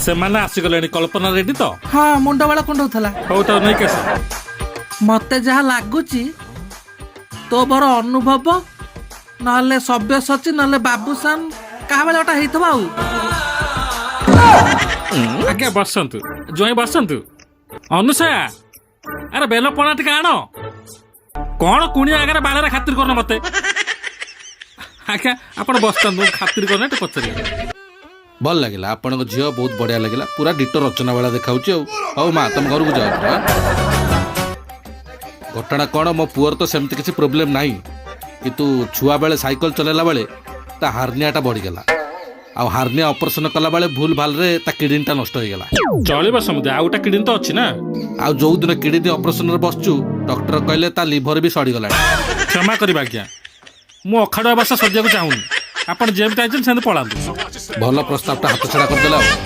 ସେମାନେ ଆସିଗଲେଣି। କଳ୍ପନା ରେଡି ତ? ହଁ, ମୁଣ୍ଡ ବାଳ କୁଣ୍ଡଉଥିଲା। ହଉ, ତାକୁ ନେଇକି ଆସ। ମତେ ଯାହା ଲାଗୁଛି, ତୋ ବର ଅନୁଭବ ନହେଲେ ସବ୍ୟସାଚୀ ନହେଲେ ବାବୁସାନ, କାହା ବେଳେ ଗୋଟେ ହେଇଥିବ ଆଉ। ଆଜ୍ଞା, ବସନ୍ତୁ। ଜୋଇଁ, ବସନ୍ତୁ। ଅନୁସୟା, ଆରେ ବେଲ ପଣା ଟିକେ ଆଣ। କଣ କୁଣିଆ ଆଗରେ ବାଳରେ ଖାତିର କରୁନ ମତେ? ଆଜ୍ଞା, ଆପଣ ବସନ୍ତୁ, ଖାତିର କରୁନ, ଟିକେ ପଚାରିବେ। ଭଲ ଲାଗିଲା, ଆପଣଙ୍କ ଝିଅ ବହୁତ ବଢିଆ ଲାଗିଲା। ପୁରା ଡିଟୋ ରଚନା ଭଳିଆ ଦେଖାଉଛି ଆଉ। ହଉ ମା, ତମ ଘରକୁ ଯାଅ ଏଥର, ଆଁ? ଘଟଣା କ'ଣ, ମୋ ପୁଅର ତ ସେମିତି କିଛି ପ୍ରୋବ୍ଲେମ ନାହିଁ, କିନ୍ତୁ ଛୁଆ ବେଳେ ସାଇକେଲ ଚଲେଇଲା ବେଳେ ତା ହାର୍ନିଆଟା ବଢିଗଲା ଆଉ ହାର୍ନିଆ ଅପରେସନ କଲା ବେଳେ ଭୁଲ ଭାଲରେ ତା କିଡନୀଟା ନଷ୍ଟ ହେଇଗଲା। ଚଳିବ ସମୁଦାୟ, ଆଉ ଗୋଟେ କିଡନୀ ତ ଅଛି ନା? ଆଉ ଯୋଉ ଦିନ କିଡନୀ ଅପରେସନରେ ବସଛୁ, ଡକ୍ଟର କହିଲେ ତା ଲିଭର ବି ସଡ଼ିଗଲାଣି। କ୍ଷମା କରିବା ଆଜ୍ଞା, ମୁଁ ଅଖାଡୁଆ ଭାଷା ସଜିବାକୁ ଚାହୁଁନି। ଆପଣ ଯେମିତି ଆଇଛନ୍ତି ସେମିତି ପଳାନ୍ତୁ। ଭଲ ପ୍ରସ୍ତାବଟା ହାତ ଛଡ଼ା କରିଦେଲା ଆଉ।